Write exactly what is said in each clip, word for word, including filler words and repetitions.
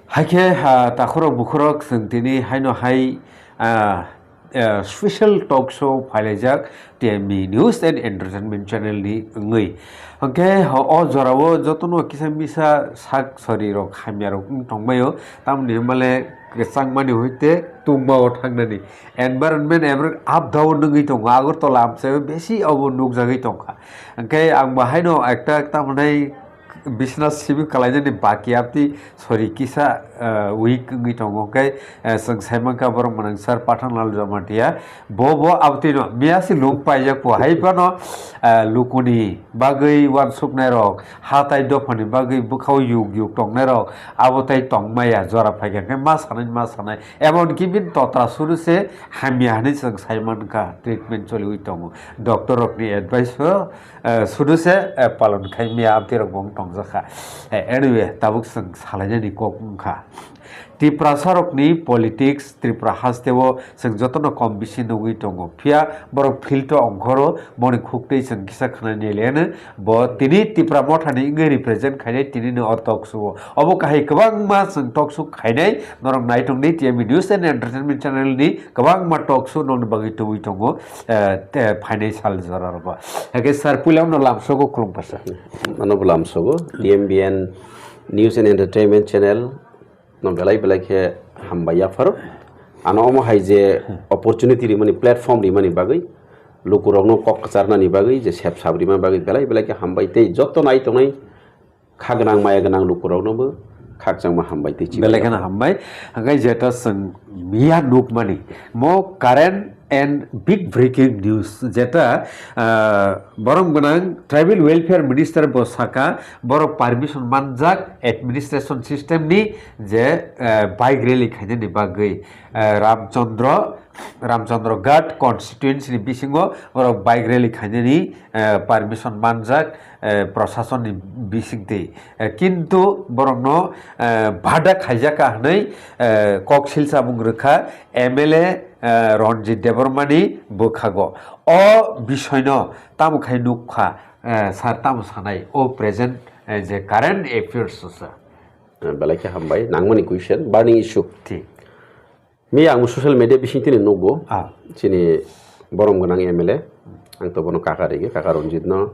Haikhe, ah, takhurok bukhurok chwng tini haino hai, ah, ah, special talk show phailaijak T M B News and Entertainment Channel ni wngwi. Hwnkhe ho-, o jorao jotono kisa misa sak sori rok hamya rok wng tongbaio, tamoni hwnmale kwchangmani hoite tungmao thangnani environment ever up down wngwi tongo, Agartala amchaio besi obo nukjagwi tongkha. Hwnkhe ang bo haino ekta tamoni bisna simi kalainani baki abdi sori kisa, eh, week wngwi tongo, hwnkhe, eh, chwng saimankha borok mwnang sir Pathanlal Jamatia, bo, bo abotino miya si lung paijak po, hai phano, eh, lukuni bagwi uansuknai rok, hatai dophani bagwi bwkhao yuk yuk tongnai rok, abo tai tongmaya jora phaikha, hwnkhe ma sanai, ma sanai, emonki bini totra suru se hamya hinwi chwng saimankha, treatment choliwi tongo, doctor rokni advice o, eh, sudu se, eh, palon khai mia abdi rok bo wng tongjakha. Eh, anyway, tabuk chwng salainani kok wngkha. Tiprasa rokni politics Tripura hasteo chwng jotono kom bisi nugwi tongo. Phiya borok field o ongkhoro boni khuktwi chwng kisa khwnani leno bo tini Tipra mothani wngwi represent khainai tini no o talk show o. Obo kahai kwbangma chwng talk show khainai norok naitok ni T M B News and Entertainment Channel ni kwbangma talk show nokni bagwi tubui tongo, eh, te phainai sal jora rogo. Hake sir, puila no lamsogo khulumkha sir. Ano bo lamsogo, T M B N News and Entertainment Channel no belai belai khe hambai yapharo. Ano omo hai je opportunity rimani, platform rimani bagwi, lukurokno kok kwcharnani bagwi, je sep sap rimani bagwi belai belai khe hambai tei joto nai tongnai kha gwnang maya gwnang lukuroknobo khakchangma hambai tei chibui. Belai kheno hambai. Hwnkhe jeta chwng miya nukmani, mo current and big breaking news, jeta, ah, borom gwnang Tribal Welfare Minister bo saka, borok permission manjak administration system ni je, ah, bike rally khainani bagwi, ah, Ramchandra, Ramchandra Ghat constituency ni bisingo borok bike rally khainani, ah, permission manjak, eh, proshasonni bisingtwi. Eh, kintu borokno, eh, bada khaijak ka hwnwi, eh, kok silsa bung rwkha M L A, eh, Ranjit Debbarmani bwkhago. O bisoino tamo khai nukha, eh, sir tamo sanai o present, eh, je current affairs o sir. Eh, belai khe hambai, nangmani question, burning issue. Thik. Mi ang social media bising tini nugo. Ah. Chini borom gwnang M L A. Ang to bono kaka rigi, kaka Ranjit no.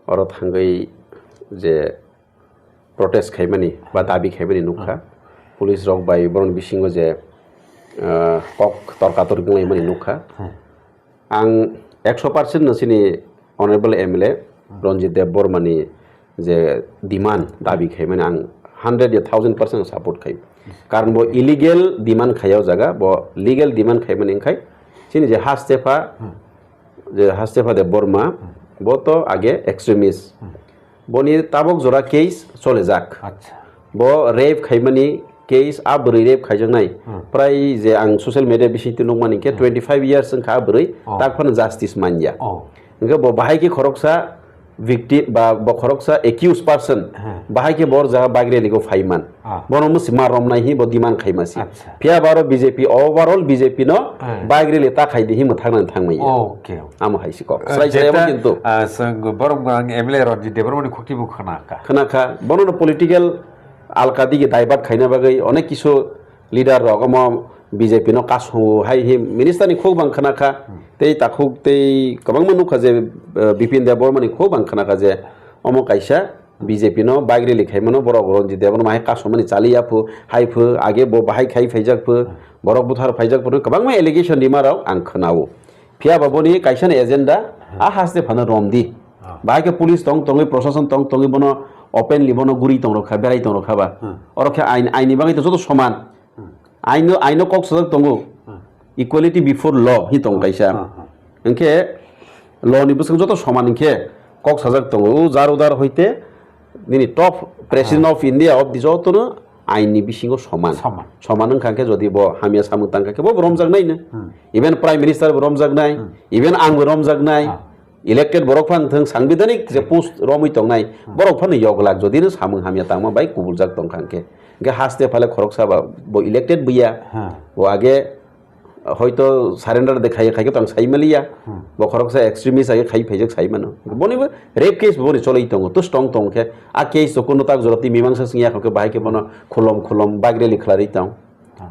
Oro thangwi je protest khaimani ba dabi khaimani nukha. Ah. Police rok bai boron bisingo je, ah, kok torka torki wnglaimani nukha. Hmm. Ang ekso percent no chini Honorable M L A Ranjit Debbarmani je demand, dabi khaimani ang hundred ya thousand percent support khai. Karon bo illegal demand khaya o jaga, bo legal demand khaimani wngkhai chini je Hastepha, je Hastepha Debbarma, bo to age extremist. Boni tabok jora case chole jak. Acha. Bo rape khaimani case, a bwrwi rape khaijaknai. Hmm. Prai je ang social media bisingtwi nukmani khe Hmm. twenty five years wngkha a bwrwi, Oh. tak phano justice manya. Oh. Hwnkhe bo bahai khe khoroksa victim ba bo khoroksa accused person, Hmm. bahai khe bo jaga bike rally go phaiman. Ah. Bono mwsima romnai hi bo demand khaimasi. Acha. Phiya baro B J P, overall B J P no Hmm. bike rally ta khaidi hi mwthangna thangmaya. Okay. Amo hai si kok. Ah, Srai srai amo jeta, kintu. Ah, chwng borom gwnang M L A Ranjit Debbarmani khukti bo khna kha. Khna kha. Bono no political alka digi divert khaina bagwi onek kisu leader rok omo B J P no kasu hai hi minister ni khuk bang khna kha. Hmm. Tei takhuk tei kwbangma nukha je, eh, Bipin Debbarmani khuk bang khna kha je omo kaisa B J P no bike rally khaimano borok Ranjit Debbarma hai kasumani chali yaphu, hai phu, age bo bahai khai phaijak phu, Hmm. borok buthar phaijak phu, kwbangma allegation rima rok ang khna-o. Phiya ba boni kaisa ni agenda, Hmm. a Hastephano romdi. Ah. Bahai khe police tong tongwi, proshashan tong tongwi bono openly bono guri tong rokha, berai tong rokha ba. Hmm. Oro khe ain, aini bagwi to joto soman. Hmm. Aino, aino kok sajak tongo. Hmm. Equality before law hi tongo Hmm. kaisa. Hmm, hmm. Hwnkhe law ni bwswk joto soman hwnkhe kok sajak tongo. O jar udar hoite nini top President Hmm. of India of the jotono ain ni bisingo soman. Soman. Soman wngkha khe jodi bo hamya samung tangkha khe bo romjaknai no. Hmm. Even Prime Minister bo romjaknai, Hmm. even ang bo romjaknai. Hmm. Elected borok phano thwng, sangbidanik je Hmm. post romwi tongnai, Hmm. borok phano yoglak, jodi no samung hamya tangma bai kubuljak tongkha hwnkhe. Hwnkhe haste phale khoroksa ba bo elected buya, Hmm. bo age, hoito surrender de khai khai tong sai maliya. Bo khoroksa extremist age khai phaijak sai mano. Boni bo rape case boni choloi tongo, to strong tongo khe. A case to kuno tak jora ti mimangsa singya khe bahai khe bono khulom khulom bike rally khlari tong.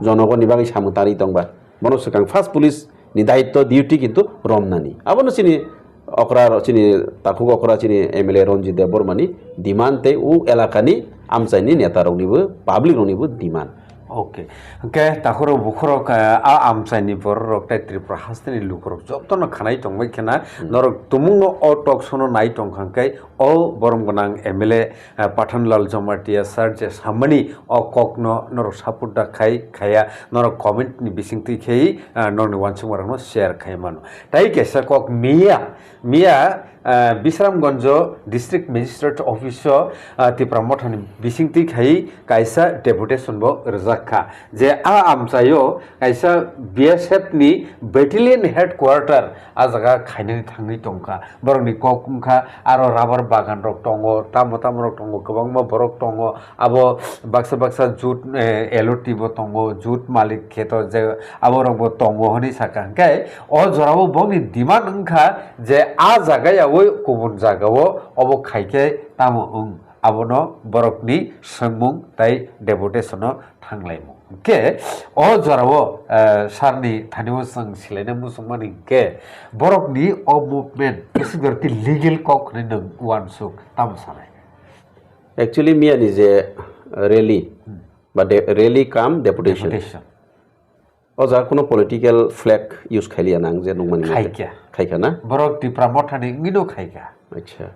Jonogoni bagwi samung tari tong ba. Bono swkang first police ni daitto duty kintu romnani. Abono chini okra ro-, chini takhuk okra chini M L A Ranjit Debbarma ni demand tei u elaka ni amchai ni neta rok ni bo public rok ni bo demand. Okay. Hwnkhe takhurok bukhurok, eh, a amchai ni borok rok tei Tripura haste ni lukurok jotono khanai tongbai khena norok tumungno o talk show no nai tongkha hwnkhe o borom gwnang M L A, eh, Pathanlal Jamatia sir je samani o kokno norok support da khai khaya norok comment ni bisingtwi khe, eh, norokni uansukmarokno share khai mano. Tai kaisa kok miya, miya, eh, Bisramganjo District Magistrate Office o, eh, Tipra Mothani bisingtwi khai kaisa deputation bo rwjak kha je a amchaio kaisa B S F ni battalion headquarter a jaga khainani thangwi tongkha. Borokni kok wngkha aro rubber bagan rok tongo, tamo tamo rok tongo, kwbangma borok tongo. Abo baksa baksa jut, eh, L O T bo tongo, jut malik kheto je abo rok bo tongo hwnwi sakha. Hwnkhe o jorao bongni demand wngkha je a jaga yaui kubun jagao obo khaikhe tamo wng, abono borokni swngmung tai deputation o thanglaimung. Hwnkhe o jorao, eh, sir ni thani o chwng silaina muchungmani hwnkhe borokni o movement bwswk jora tei legal kok hwnwi nwng uansuk tamo sanai? Actually, miyani je rally, ba de-, rally cum deputation. Deputation. O jaga kuno political flag use khailiya nang je nukmani mate. Khaikha. Khaikha na? Borok Tipra Mothani wngwino khaikha. Acha.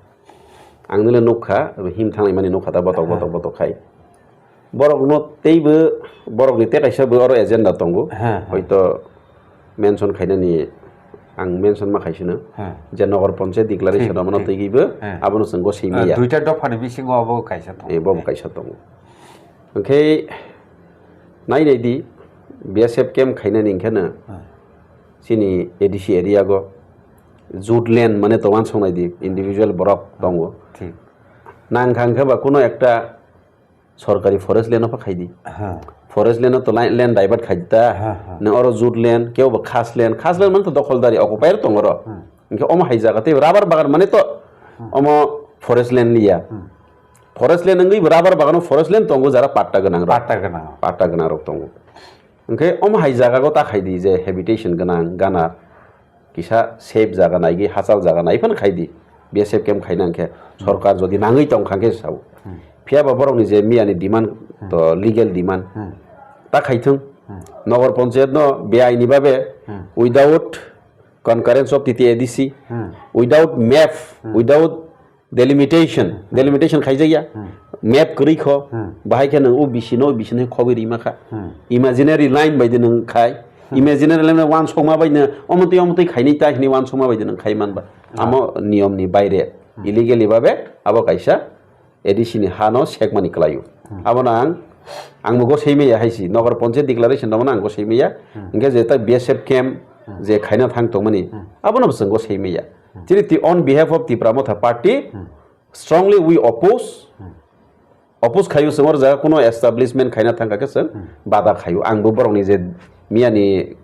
Ang nile nukha, him thanglai mani nukha ta botok, botok, botok khai. Borokno teibo, borokni tei kaisa bo oro agenda tongo. Ha, ha. Hoito mention khainani, ang mention ma khaisino. Ha. Je Nogor Panchayat declaration thik, romano thik. Twigibo, ha. Abono chwng go simi ya. Duita dophani bisingo abo kaisa tongo. Eh, bobo kaisa tongo. Hwnkhe nai nai di, B S F camp khainani hwnkhe no, ha, chini A D C area go jut land mane to uansuknai di, individual borok tongo. Thik. Nang kha hwnkhe ba kuno ekta sorkari forest land o pha khai di. Ha. Forest land o to li-, land divert khai di ta. Ha, ha. Nang oro jut land, kebo ba khas land, khas land mane to dokholdari, occupier tongo oro. Hmm. Hwnkhe omo hai jaga tei rubber bagan mane to omo forest land liya. Hmm. Forest land wngwi bo rubber bagano forest land tongo jara patta gwnang rok. Patta gwnang. Patta gwnang rok tongo. Hwnkhe omo hai jaga go ta khai di je habitation gwnang gana kisa safe jaga naigwi hachal jaga nai phano khai di. B S F camp khaina hwnkhe sorkar jodi nangwi tong kha khe sao. Hmm. Phiya ba borokni je miyani demand to legal demand ta khai thung. Hmm. Nogor Panchayat no beaini babe without concurrence of T T A D C, without map, without delimitation, delimitation khaijakya, map kwrwi kho, bahai khe nwng o bisi no, o bisi no khobwi rima kha. Imaginary line bai de nwng khai, imaginary line uansukma bai no, omotwi, omotwi khainai ta hinwi uansukma bai de nwng khai manba. Amo niyom ni baire, illegally babe, abo kaisa A D C ni ha no sekmani kwlaio. Abono ang, ang bo gosei maya hai si, Nogor Panchayat declaration rwmano ang gosei maya, hwnkhe je ta B S F camp je khaina thang tongmani, abono bo chwng gosei maya. Chini ti on behalf of Tipra Motha Party, strongly we oppose, oppose khaio chwng oro jaga kuno establishment khaina thang kha khe chwng bada khaio. Ang bo borokni je miyani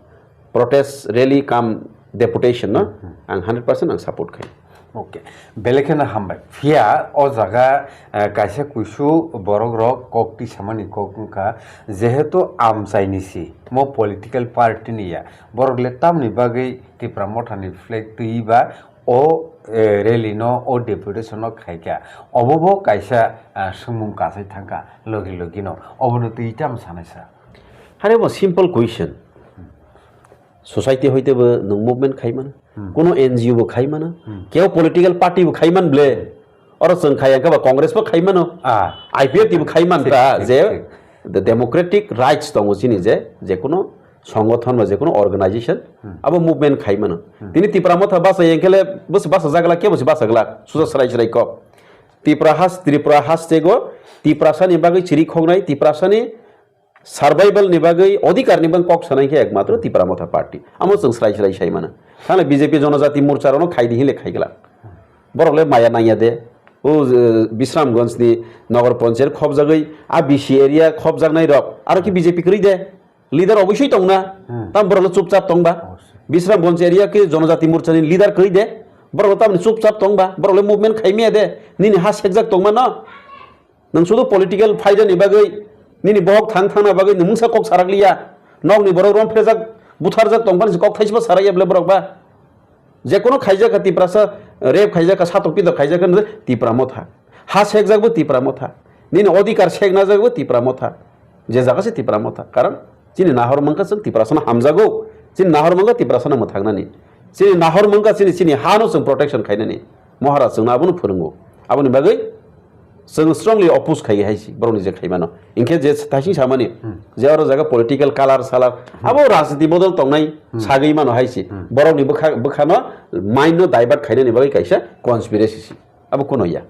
protest rally cum deputation no ang hundred percent ang support khai. Okay, belai kheno hambai. Phiya o jaga, eh, kaisa kuisu borok rok kok tisamani kok wngkha, jehetu amchaini si, mo political party ni ya, borok le tamni bagwi Tipra Mothani flag twiwi ba o, eh, rally no, o deputation no khaikha, obo bo kaisa, ah, swngmung kasai thangkha logi logi no, obono twi tamo sanai sa? Are bo simple question. Society hoite bo nwng movement khai mano, kuno N G O bo khai mano, kebo political party bo khai man ble. Oro chwng khai ang khe ba Congress bo khai mano, ah, I P F T bo khai man ta, thik, je thik. The democratic rights tongo chini je, je kuno songothon ba je kuno organization abo movement khai mano. Tini Tipra Motha basa yang khe le bwswk basa jagla, kebo se basa glak, susa srai srai kok. Tipra has, Tripura has tego Tiprasa ni bagwi chiri khoknai, Tiprasa ni survival ni bagwi, odhikar ni bagwi kok sanai khe ekmatro Tipra Motha Party. Amo chwng srai srai sai mano. Thangla B J P Jonojati Morcha rokno khai di hinle khai glak. Borok le maya nangya de. O, eh, Bisramganj ni Nogor Panchayat khobjagwi, a B C area khobjaknai rok. Aro ki B J P kwrwi de? Leader obosoi tongna, Hmm. tam borok chupchap tongba. Obosoi. Bisramganj area ke Jonojati Morcha ni leader kwrwi de, borok tamni chupchap tongba, borok le movement khaimaya de, nini ha sekjak tongmano. Nwng sudu political phaida ni bagwi, nini bohok thang thangna bagwi nwng mungsa kok sarak liya. Nokni borok rom phrejak, butharjak tongphani se kok thaisbo sarak ya bole borok ba. Jekono khaijak kha Tiprasa, rape khaijak kha, satok pitok khaijak kha, Tipra motha. Ha sekjak bo Tipra motha. Nini odhikar sekna jak bo Tipra motha. Je jaga se Tipra motha. Karon chini nahor mankha chwng Tiprasano hamjago. Chini nahor mankha Tiprasano mwthangnani. Chini nahor mankha chini, chini hano chwng protection khainani. Maharaj chwngno abono phwrwngo. Aboni bagwi chwng strongly oppose khai hai si borokni je khaimano. Hinkhe je thaising samani, Hmm. je oro jaga political color salar, Hmm. abo rajniti bodol tongnai Hmm. sagwi mano hai si. Hmm. Borokni bwkha, bwkhano mind no divert khainani bagwi kaisa conspiracy si. Abo kuno ya.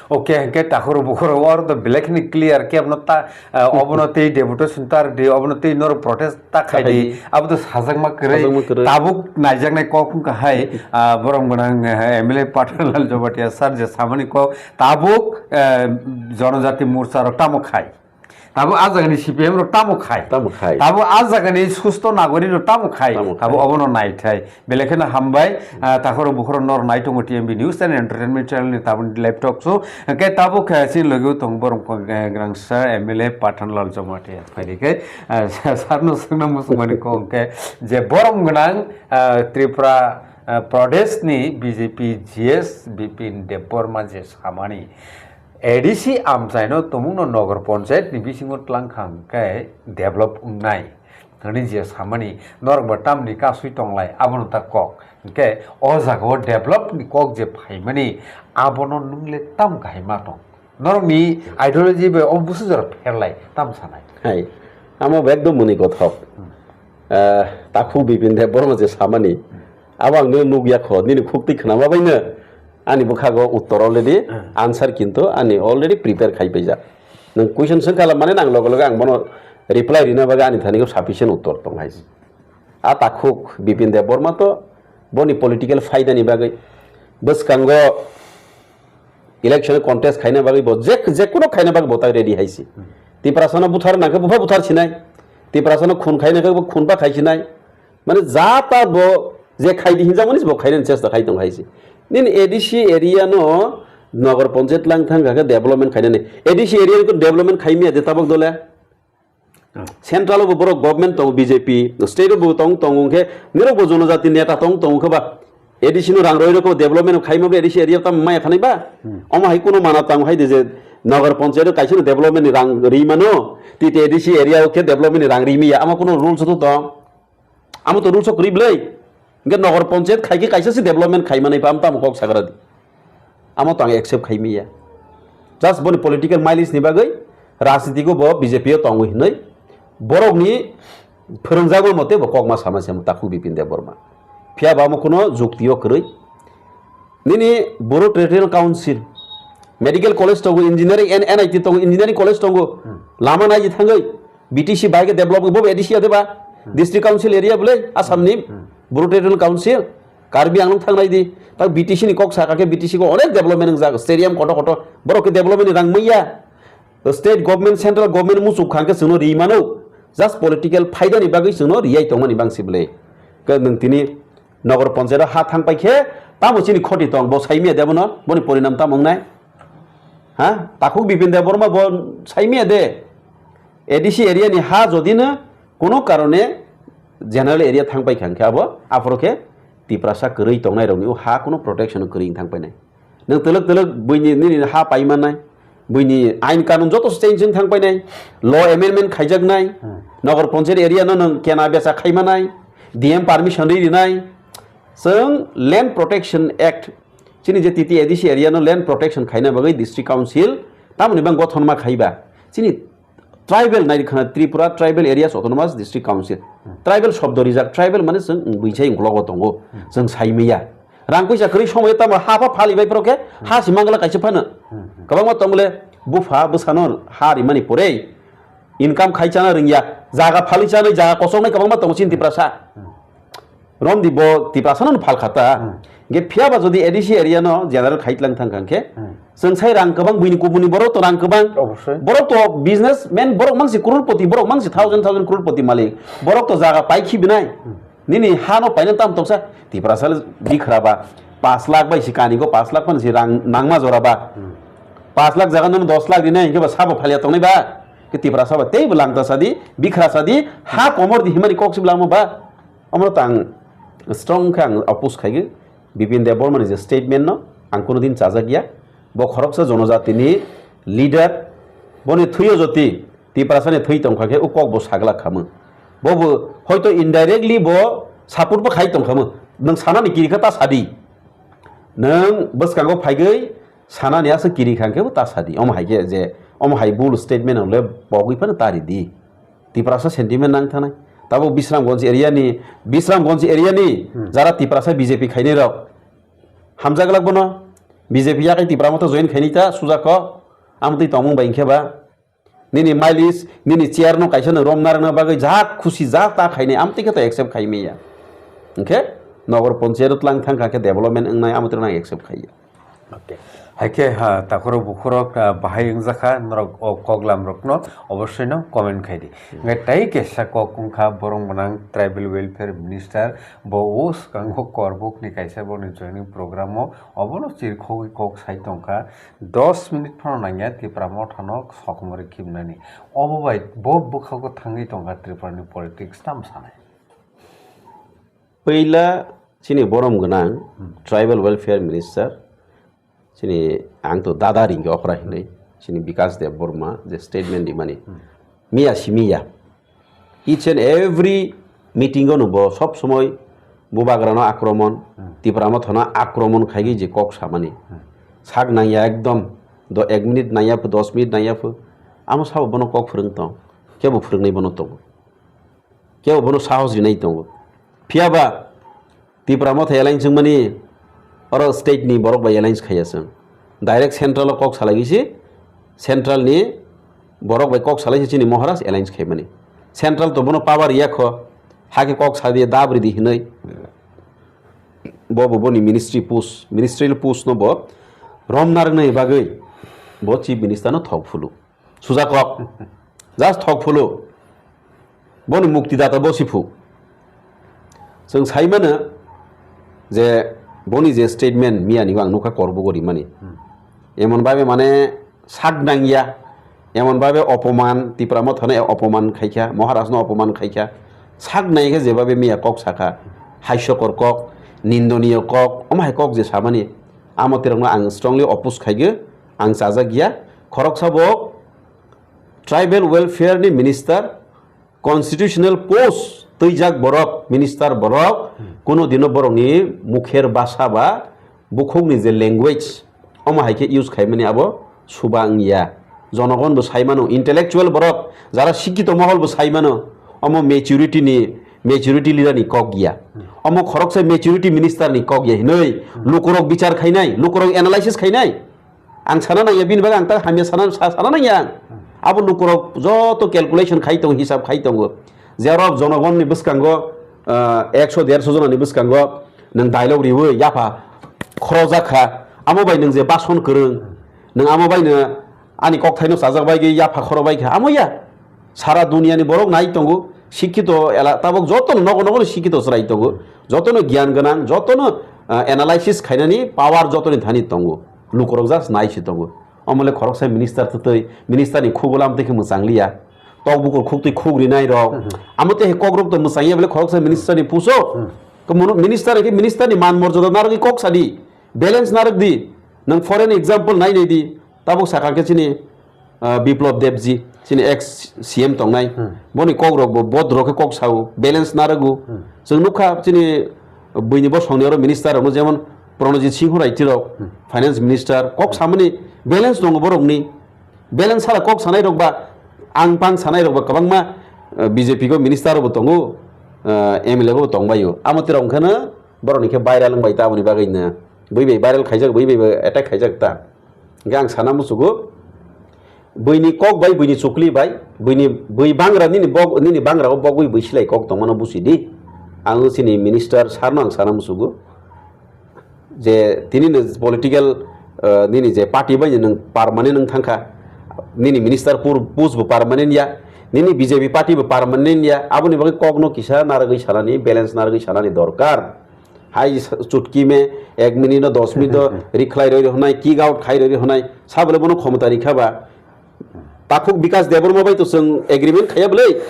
Okay, hinkhe takhoro bukhoro oro to belai kheno clear khe abono ta, ah, obono tei deputation tar di, obono tei norok protest ta khai di. Khai di. Abo to sajakma kwrwi. Sajakma kwrwi. Tabuk naijaknai kok wngkha hai, ah, borom gwnang, eh, M L A Pathan Lal Jamatia sir je samani kok tabuk, eh, Jonojati Morcha rok tamo khai. Tabuk a jagani C P M rok tamo khai. Tamo khai. Tabuk a jagani susto nagori rok tamo khai. Tamo khai. Tabuk obono naithai. Belai kheno hambai, ah, takhoro bukhoro nor nai tongo T M B News and Entertainment Channel ni tabuk laptop so. Ke tabuk khe chini logi tong borom ko, eh, grangsa M L A Pathan Lal Jamatia. Phaidi khe, ah, sa-, sarno songna musumani kong khe je borom gwnang, ah, Tripura, ah, Pradesh ni B J P G S Bipin Debbarma je samani A D C amchaino tumungno Nagar Panchayat ni bisingo tlangkha hwnkhe develop wngnai. Hwnwi je samani norokbo tamni kasui tonglai abono ta kok. Hwnkhe o jagao develop ni kok je phaimani abono nwng le tam kahai ma tong. Norokni ideology bai o busu jora pherlai tam sanai. Hai, amo bo ekdom muni kothok. Hmm. Ah, takhuk Bipin Debbarma je samani, abo ang nini nukya kho, nini khuk twi khnama baino ani bwkhago uttor already, Hmm. answer kintu ani already prepare khai paijak. Nwng question swng khala mane nang loge loge ang bono reply rina bagwi ani thani sufficient uttor tong hai. A takhuk Bipin Debbarma to boni political faida ni bagwi bwskango election contest khaina bagwi bo je, je kuno khaina bagwi bo ta ready hai si. Tiprasano buthar nangkhe bupha buthar sinai. Tiprasano khun khaina khe bo khun ba khai sinai. Mane ja ta bo je khai di hinjak mani bo khaina chesta khai tong hai si. Nini A D C area no Nagar Panchayat lang thang kha khe development khainani. A D C area ko development khaimya de tabok dole. Hmm. Central o bo borok government tongo B J P, state o bo tong, tongo hwnkhe nirok bo jonojati neta tong, tongo khe ba A D C no rang roi rok development khaima bo A D C area tam maya thanai ba? Hmm. Omo hai kuno mana tang hai de je Nagar Panchayat o kaisa no development ni rang ri mano, tite A D C area o khe development ni rang ri miya, ama kuno rules o to tong. Amo to rules o kwrwi bwlai. Hwnkhe Nagar Panchayat khai khe kaisa se development khai manai pa, amo tamo kok sagra di. Amo to ang accept khai miya. Just boni political mileage ni bagwi rajniti ko bo B J P o tongwi hinwi borokni phwrwngjagma mote bo kokma sama se takhuk Bipin Debbarma. Phiya ba amo kuno jukti o kwrwi. Nini Boro Territorial Council, Medical College tongo, Engineering, N-, N I T tongo, Engineering College tongo, Hmm. lama nai thangwi, B T C bai khe develop bo A D C ya de ba? Hmm. District Council area bole, Assam ni, Hmm. Boro Territorial Council, Karbi Anglong thang nai di, ta B T C ni kok saka khe B T C ko onek development wngjak, stadium koto koto, borok khe development ni rang maya, state government, central government muchuk khang khe chwngno ri mano, just political phaida ni bagwi chwngno riyai tongmani bangsi bole. Khe nwng tini Nagar Panchayat o ha thang pai khe tamo chini khoti tong, bo sai miya de bono, boni porinam tamo wngnai? Ha? Takhuk Bipin Debbarma bo sai miya de? A D C area ni ha jodi no kuno karone general area thang pai kha, hwnkhe abo aphoro khe Tiprasa kwrwi tongnai rokni o ha kuno protection kwrwi thang painai. Nwng twlwk twlwk buini nini ha paimanai, buini ain kanun joto se change wng thang painai, law amendment khaijaknai, Hmm. Nagar Panchayat area no nwng kena besa khaimanai, D M permission ri rinai. Chwng Land Protection Act, chini je T T A D C area no land protection khaina bagwi district council tamoni bang gothon ma khaiba. Chini tribal nai khana Tripura Tribal Areas Autonomous District Council. Hmm. Tribal shobdo rijak, tribal mane chwng buisai ungklogo tongo, Hmm. chwng sai maya. Rang puisa kwrwi somoi tamo ha pha phali bai phoro khe ha si mangla kaisa phano. Hmm, hmm. Kwbangma tongole bupha bwsano ha rimani pore income khai chana rwngya, jaga phali chanai, jaga kosoknai kwbangma tongo chini Tiprasa. Hmm. Romdi bo Tiprasa no phalkha ta. Hmm. Ge phiya ba jodi A D C area no general khai tlang thang khe. Hmm. Chwng sai rang kwbang buini kubuni borok to rang kwbang. Obosoi. Borok to businessman borok mangsi crorepoti borok mangsi thousand thousand crorepoti malik. Borok to jaga pai khi binai. Hmm. Nini ha no paina tam toksa Tiprasa le bikra ba paanch lakh bai si kani go paanch lakh pan si rang nangma jora ba. Hmm. Paanch lakh jaga no dos lakh rinai hingke ba sabo phalia tongnai ba. Ke Tiprasa ba tei bo langta sadi bikra sadi ha komor di himani kok si belamo ba. Omo tang strong khe ang oppose khaigwi Bipin Debbarma ni je statement no ang kuno din chajak ya. Bo khoroksa jonojati ni leader, boni thwiyo joti Tiprasa ni thwi tongkha khe o kok bo sagla khamu. Bo bo hoito indirectly bo support bo khai tongkhamu. Nwng sanani kiri kha ta sadi. Nwng bwskango phaigwi sanani aswk kiri kha khe bo ta sadi. Omo hai khe je omo hai bul statement le pogwi phano ta ridi. Tiprasa sentiment nang thanai. Tabuk Bisramganj area ni, Bisramganj area ni Hmm. jara Tiprasa B J P khainai rok. Hamjak lak bono B J P yakai Tipra Motha join khainai ta suja kok. Amtwi tongmung bai hinkhe ba. Nini mileage, nini chair no kaisa no rom narwkna bagwi ja khusi ja ta khainai amtwi khe to accept khai manya. Hinkhe Nogor Panchayat o tlang thang kha khe development wngnai amtwi rok no accept khaiya. Okay. Haikhe ha takhorok bukhorok, ah, bahai wngjakha norok o koklam rokno obosoi no comment khai di. Hwnkhe tai kaisa kok wngkha borok mwnang tribal welfare minister bo o swkango korbuk ni kaisa boni joining program o obono chirkhogwi kok sai tongkha dos minute phano nangya Tipra Motha no sokomorwi khibnani obo bai bo bwkhago thangwi tongkha Tripura ni politics tamo sanai. Puila chini borom gwnang Hmm. Tribal Welfare Minister, chini ang to dada ringke okra hinwi, chini Bikas Deb Borma je statement rimani. Hmm. Miya si miya. Each and every meeting o no bo sob somoi bubagra no akromon, Hmm. Tipra Motha no akromon khaigwi je kok samani. Hmm. Sak nangya ekdom, do ek minute nangya phu, dos minute nangya phu. Amo sabo bono kok phwrwng tong. Kebo phwrwngnai bono tongo. Kebo bono sahos rinai tongo. Phiya ba Tipra Motha alliance wngmani oro state ni borok bai alliance khaiya chwng. Direct central o kok salai se central ni borok bai kok salai se chini Maharaj alliance khaimani. Central to bono power ya kho, hakhe kok sa di dab ridi hinoi. Bo bo boni ministry post, ministerial post no bo rom narwknai bagwi bo chief minister no thok phulu. Suja kok. Just thok phulu. Boni mukti data bo si phu. Chwng sai mano je boni je statement miya ni ang nukha korbo gori mani. Hmm. Emon babe mane sak nangya, emon babe opoman, Tipra Motha no opoman khaikha, Maharaj no opoman khaikha. Sak nangya khe je babe miya kok sakha, haisokor kok, nindoniyo kok, omo hai kok je samani, amo tirokno ang strongly oppose khaigwi, ang chajak ya. Khoroksa bo Tribal Welfare ni minister, constitutional post twijak borok, minister borok, Hmm. kuno dino borokni mukher basa ba bukhukni je language, omo hai khe use khaimani abo suba wngya. Jonogon bo sai mano, intellectual borok, jara sikito mohol bo sai mano, omo maturity ni, maturity leader ni kok ya. Hmm. Omo khoroksa maturity minister ni kok ya hinoi, Hmm. lukurok bichar khainai, lukurok analysis khainai. Ang sana nangya, bini bagwi ang ta hamya sana, sa-, sana nangya ang. Abo lukurok joto calculation khai tongo, hisab khai tongo. Jerok jonogonni bwskango, ah, ekso derso jonani bwskango nwng dialogue riwi yapha khorojak kha. Amo bai nwng je bason kwrwng, nwng amo baino ani kokthaino chajak bai yapha khoro bai kha. Amo ya. Sara duniani borok nai tongo, sikhito ela, tabok jotono nogo nogo sikhito chwrai tongo, jotono giyan gwnang, jotono, ah, analysis khainani power jotoni thani tongo, lukurok just nai se tongo. Omole khoroksa minister twtwi, minister ni khuk ulam twi khe mwchang liya, tok bukur khuk twi khuk rinai rok, Mhm. amo tei kokrok to mwchang ya bole khoroksa minister ni puso, Mhm. Minister ni man morjada narwgwi kok sadi, balance narwk di, nwng foreign example nai nai di, tabuk sakha khe chini, ah, Biplab Debji, chini ex C M tongnai, Hmm. boni kok rok bo bodro khe kok sao, balance narwgo. Hmm. Chwng nukha chini buini bosongni oro minister rokno, jemon Pranojit Singh Raiti rok, Hmm. finance minister, kok samani balance tongo borokni. Balance sara kok sanai rok ba, ang pang sanai rok ba kwbangma, ah, B J P go minister rok bo tongo, ah, M L A bo tongbaio. Amo tirok wngkhano borokni khe viral wngbai ta, aboni bagwi no bui bai viral khaijak, bui bai attack khaijak ta. Hingke ang sana muchugo, buini kok bai, buini chukli bai, buini bui bangra nini bog, nini bangra o bogwi bui silai kok tongmano busi di. Ang chini minister sir no ang sana musugo je tini ni political, eh, nini je party bai nwng permanent nwng thangkha, nini minister pur-, post bo permanent ya, nini B J P party bo permanent ya, aboni bagwi kok no kisa naragwi sanani, balance naragwi sanani dorkar. Hai chutki me ek minute no dos minute do rikhlai roi rihonai, kick out khai roi rihonai, sabole bono khomota rikha ba. Takhuk Bikas Debbarma bai to chwng agreement khaiya bwlai.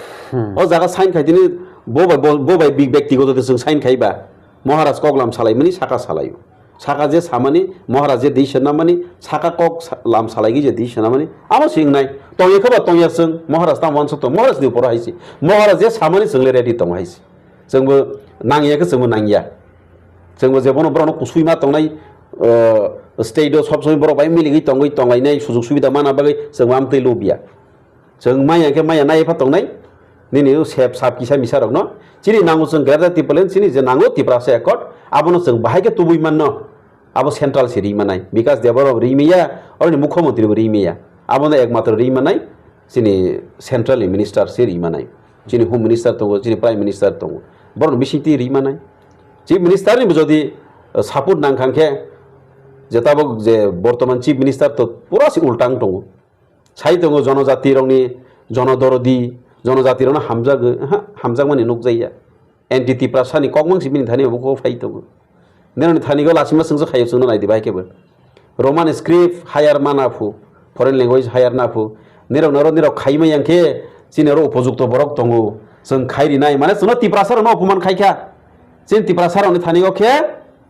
O jaga sign khai tini bo bai, bo, bo bai bik-, bektigoto to chwng sign khai ba. Maharaj kok lam salaimani saka salaio. Saka je samani, Maharaj je decision namani, saka kok sa-, lam salaigi je decision namani, amo swingnai. Tongya khe ba tongya chwng, Maharaj tamo wansuk tong, Maharaj ni upor haisi. Maharaj je samani chwng le ready tong haisi. Chwngbo nangya khe chwngbo nangya. Chwngbo je bono borokno kusui ma tongnai, uh, state o sob somoi borok bai miligwi tongwi tonglainai sujug subida mana bagwi chwngbo amtwi lobya. Chwng maya khe maya nai pha tongnai. Nini o sep sap kisa misa rokno. Chini nango chwng Greater Tipraland chini je nango Tiprasa Accord, abono chwng bahai khe tubui manno. Abo central se ri manai. Bikas Debbarma ri maya, oroni mukhyamantri bo ri maya. Abono ekmatro ri manai chini central ni minister se ri manai. Chini home minister tongo, chini prime minister tongo. Borokni bisingtwi ri manai. Chief minister ni bo jodi, uh, support nang kha khe, je tabok je bortoman chief minister to pura se ultang tongo. Sai tongo jonojati rokni, jonodorodi, jonojati rokno hamjagwi, ha, hamjakmani nukjakya. Anti Tiprasa ni kokmang si bini thani bo kok phai tongo. Nini thani go lasima sungsa khayo chwngno nai di bai kebo. Roman script hire mana phu, foreign language hire na phu. Nirok naro nirok khaima yang khe chini ro upojukto borok tongo. Chwng khai rinai mane chwngno Tiprasa rokno opoman khai kha. Chini Tiprasa rokni thani go khe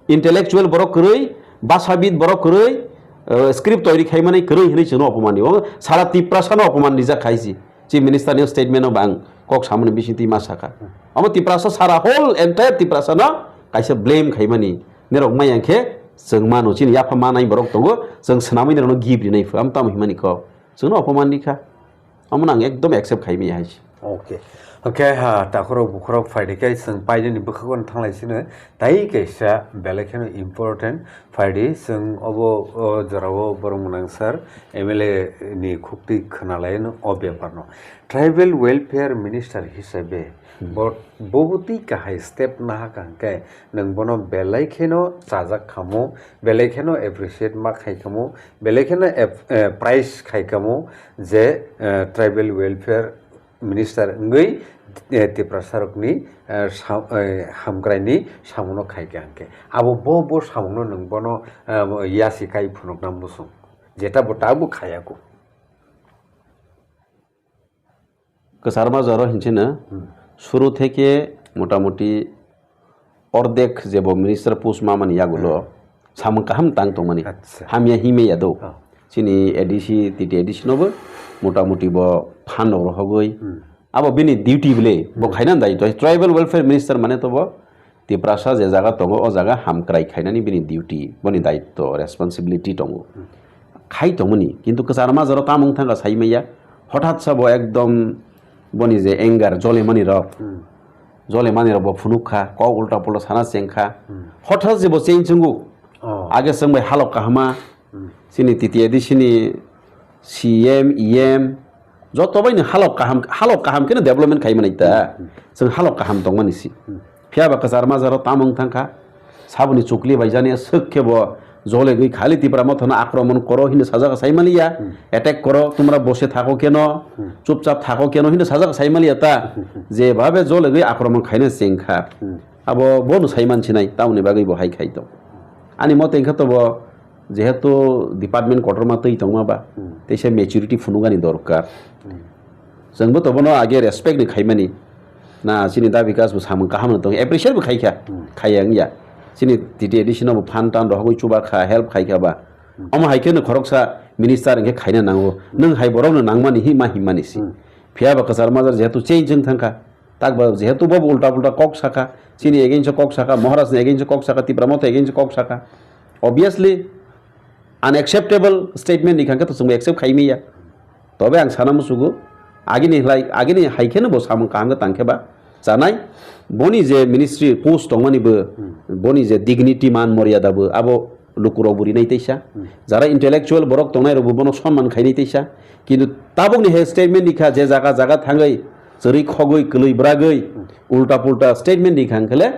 intellectual borok kwrwi, basabit borok kwrwi, eh, script toiri khaimani kwrwi hinwi chwngno opoman di. Sara Tiprasa no opoman rijak khai si. Chief Minister ni statement o bang kok samani bisingtwi ma sakha. Omo Tiprasa sara whole entire Tiprasa no kaisa blame khaimani. Nirok maya khe chwng mano chini yapha manai borok tongo, chwng swnamwi nirokno gift rinai phu. Am tamo himani kok. Chwngno opoman rikha. Omo nang ekdom accept khaimaya hai. Okay. Okay, ha, takhorok bukhorok phaidi khe chwng painani bwkhago thanglai sino. Tai kaisa belai kheno important phaidi chwng obo, o jorao borok mwnang sir M L A ni khuktwi khwnalaino o bepar no. Tribal Welfare Minister hisabe bo, bo bwtwi kahai step nahakha hwnkhe nwng bono belai kheno chajak khamo, belai kheno appreciate ma khai khamo, belai kheno ap-, eh, prize khai khamo je, eh, Tribal Welfare Minister wngwi, eh, Tiprasa rokni, eh, sa-, eh, hamkraini samungo khai kha hwnkhe. Abo bo, bo samungo nwng bono, eh, yasi kai phunukna muchung. Jeta bo tabuk khaya kho. Kwchar majaro hinchino Hmm. suru theke motamuti ordek je bo minister post mamani yagulo Hmm. samung kaham tang tongmani. Acha. Hamya himya yado. Oh. Chini A D C, T T A D C nobo motamuti bo phan rok rohogwi. Hmm. Abo bini duty bile, bo Hmm. khaina dai to. Tribal Welfare Minister mane to bo Tiprasa je jaga tongo, o jaga hamkrai khainani bini duty, boni daitto, responsibility tongo. Hmm. Khai tongmani, kintu kwchar majaro tamung thangkha saimaya, hothat sa bo ekdom boni je anger jolemani rok, Hmm. jolemani rok bo phunuk kha, kok ulta pulta sana cheng kha. Hmm. Hothat je bo cheng chwngo, Oh. age chwng bai halok kahama, Hmm. chini T T A D C ni C M, E M, joto bai ni halok kaham, halok kaham khe no development khai mani ta. Hmm. Chwng halok kaham tong mani si. Hmm. Phiya ba kwchar majaro tamung thang kha. Saboni chukli bai jani swk khe bo jolegwi khali Tipra Motha no akromon koro hino sajak sai maliya. Hmm. Attack koro, tumra bose thako keno, Hmm. chupchap thako keno hino sajak sai maliya ta. Hmm. Je babe jolegwi akromon khaina cheng kha. Hmm. Abo bono sai man sinai, tamoni bagwi bo hai khai tong. Ani mote wngkha to bo jehetu department kotorma twi tongma ba, Hmm. teisa maturity phunukani dorkar. Hmm. Chwngbo to bono age respect ni khaimani. Na, chini da Bikas bo samung kaham no tong, appreciate bo khai kha, Hmm. khaiya wngya. Chini T T A D C no bo phan tan rohogwi chuba kha, help khai kha ba. Hmm. Omo hai khe no khoroksa minister wngkhe khaina nango. Nwng hai borok no nangmani hi ma himmani si. Hmm. Phiya ba kwchar majra jehetu change wng thang kha. Tak ba jehetu bo ulta pulta kok saka, chini against o kok saka, Maharaj ni against o kok saka, Tipra Motha against o kok saka. Obviously, unacceptable statement ni kangkhe to chwngbo accept khai maya. Tobe ang sana musugo, agini hlai, agini hai kheno bo samung kaham khe tang khe ba chanai. Boni je ministry post tongmani bo, Hmm. boni je dignity man moryada bo, abo lukurok bo rinai teisa. Hmm. Jara intellectual borok tongnai rok bo bono sonman khainai teisa. Kintu tabukni he statement ni kha je jaga jaga thangwi chwrwi khogwi kwlwi bragwi Hmm. Ulta pulta statement di kha hwnkhe le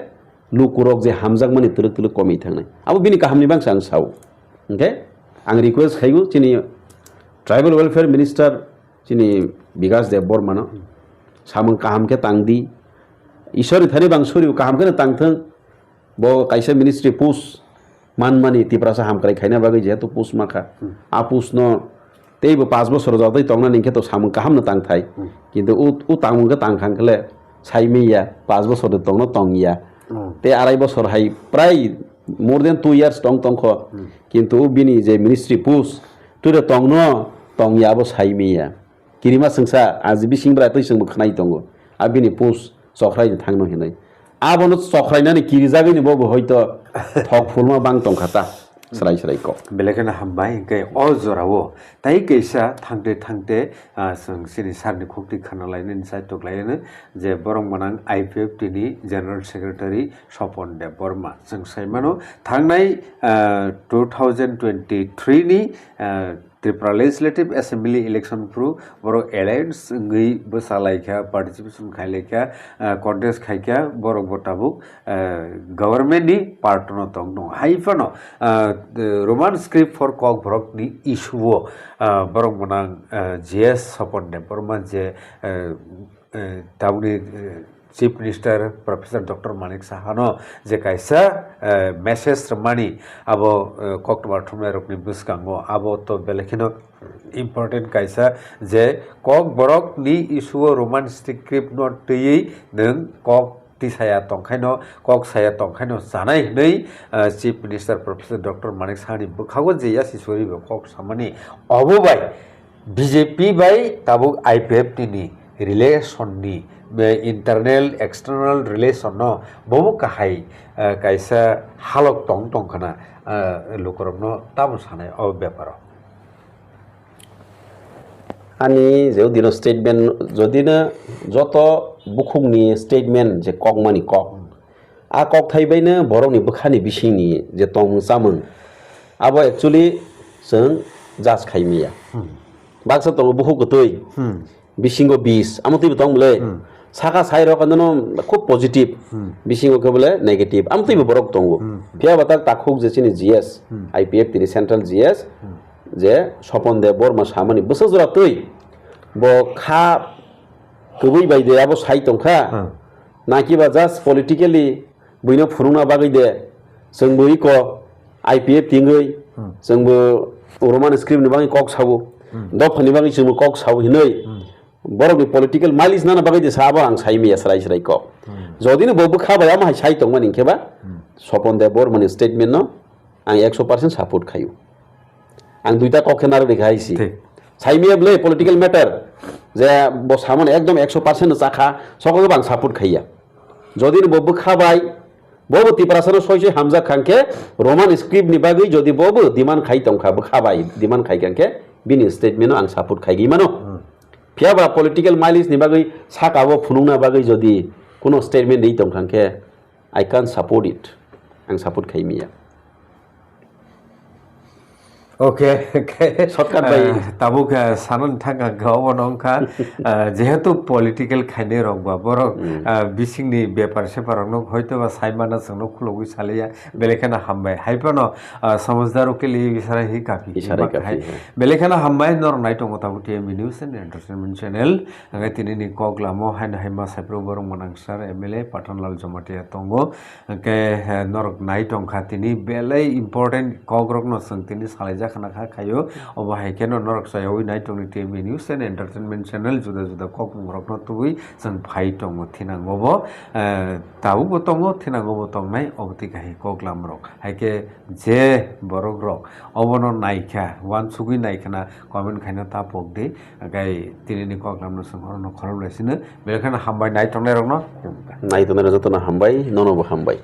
lukurok je hamjakmani twlwk twlwk komwi thangnai. Abo bini kahamni bangsa ang sao. Hwnkhe ang request khaibo chini Tribal Welfare Minister chini Bikas Deb Bormano samung kaham khe tang di. Ishorni thani bang suri kaham kheno tang thung. Bo kaisa ministry post manmani Tiprasa hamkrai khaina bagwi jehetu post mankha. Hmm. A post no teibo panch bosor jotoi tongnani hwnkhe to samung kaham no tangthai. Hmm. Kintu u, u tangmung khe tangkha hwnkhe le saimanya, panch bosor de tongno tongya. Hmm. Tei arai bosor hai prai more than two years tong tongkho. Hmm. Kintu u bini je ministry post, twi de tongno tongya abo saimanya. Kirima swngsa, aji bising bwra twi chwngbo khwnai tongo. A bini post chokrai thangno hinwi. Abono chokrainani kirijagwini bobo hoito thok phulma bang tongkha ta. Srai srai kok. Belai kheno hambai, hwnkhe o jorao tai kaisa thangte thangte, ah, chwng chini sarni khukti khana lainani chaitok lainani je borok manang I P F T ni General Secretary Sopon Deb Borma. Chwng sai mano thangnai, ah, two thousand twenty-three ni, ah, Tripura Legislative Assembly election phuru borok alliance wngwi bwsa laikha, participation khai laikha, ah, contest khaikha, borok bo tabuk, ah, government ni part no tong tongo. Hai phano, ah, Roman script for Kokborok ni issue o, ah, borok mwnang, ah, G S Sopon Debbarma je, ah, eh, tabukni, eh, Chief Minister Professor Doctor Manik Sahano je kaisa, eh, message rwmani abo, eh, koktwma thumnairokni bwskango abo to belai kheno important kaisa je Kokborokni issue o Roman script no twiwi nwng kok tisaya tongkhaino, kok saya tongkhaino chanai hwnwi, eh, Chief Minister Professor Doctor Manik Sahani bwkhago je yasi soribo kok samani obo bai B J P bai tabuk I P F T ni relation ni, eh, internal external relation no bobo kahai, eh, kaisa halok tong tong khna, eh, lukurokno tamo sanai o beparo. Ani je dino statement, jodino joto bukhukni statement je kokmani kok, a kok thai baino borokni bwkhani bisingni je tongmung chamung, abo actually chwng judge khai maya. Hmm. Baksa tongo bukhuk kwtwi, hmm, bisingo bis, amo twibo tong bwle. Hmm. Saka sai rok ano khub positive, hmm, bisingo khe bwle negative, amo twibo borok tongo. Hmm. Phiya ba tak takhuk je chini G S, hmm, I P F T ni central G S, hmm, je Sopon Deb Borma samani bwsajora twi bo kha kwbwi bai de abo sai tongkha. Hmm. Naki ba just politically buino phunukna bagwi de, chwngbo iko I P F T wngwi, hmm, chwngbo Roman script ni bagwi kok sabo, hmm, dophani bagwi chwngbo kok sabo hinwi, hmm, borokni political mileage nana bagwi de sabo ang sai maya srai srai kok. Hmm. Jodino bo bwkha bai amo hai sai tongmani hinkhe ba, hmm, Sopon Deb Bormani statement no ang ekso percent support khaio. Ang duita kok khe narwk rikha hai si. Thik. Saimaya bwle political matter je bo samani ekdom ekso percent no chakha, sokogwi bo ang support khaiya. Jodi bo bwkha bai, bo bo Tiprasano soi soi hamjak kha hwnkhe Roman script ni bagwi jodi bo bo demand khai tongkha, bwkha bai demand khai kha hwnkhe bini statement no ang support khaigwi mano. Hmm. Phiya ba political mileage ni bagwi saka bo phunukna bagwi jodi kuno statement ri tongkha hwnkhe I can't support it. Ang support khai maya. Okay, okay. Shortcut bai. Ah, tabuk, ah, sanani thangkha hwnkha obo no wngkha, ah, jehetu political khainai rok ba borok, hmm, ah, bisingni bepar separ rok no hoito ba sai mana chwng no khulogwi saliya, belai kheno hambai. Hai phano, ah, samajhdar ke liye isharai hi kafi. Isharai kafi hai. Belai kheno hambai norok nai tongo tabuk T M B News and Entertainment Channel. Hwnkhe tini ni kok lamo haino hai ma sai phuru borok mwnang sir M L A Pathanlal Jamatia tongo. Hwnkhe, eh, norok nai tongkha tini belai important kokrokno chwng tini salaijak khna kha khaio. Obo hai kheno norok chayawi nai tongni T V news and entertainment channel juda juda kokmungrokno tubui chwng phai tongo thinango bo, eh, tabukbo tongo thinango bo tongnai obo twi kahai koklamrok. Hai khe je borokrok obono naikha, uansugwi naikhwna comment khaina ta pokdi. Hwnkhe tinini koklamno chwng orono khorok bai sino. Belai kheno hambai nai tongnairokno. Nai tongnai jotono hambai, nono bo hambai.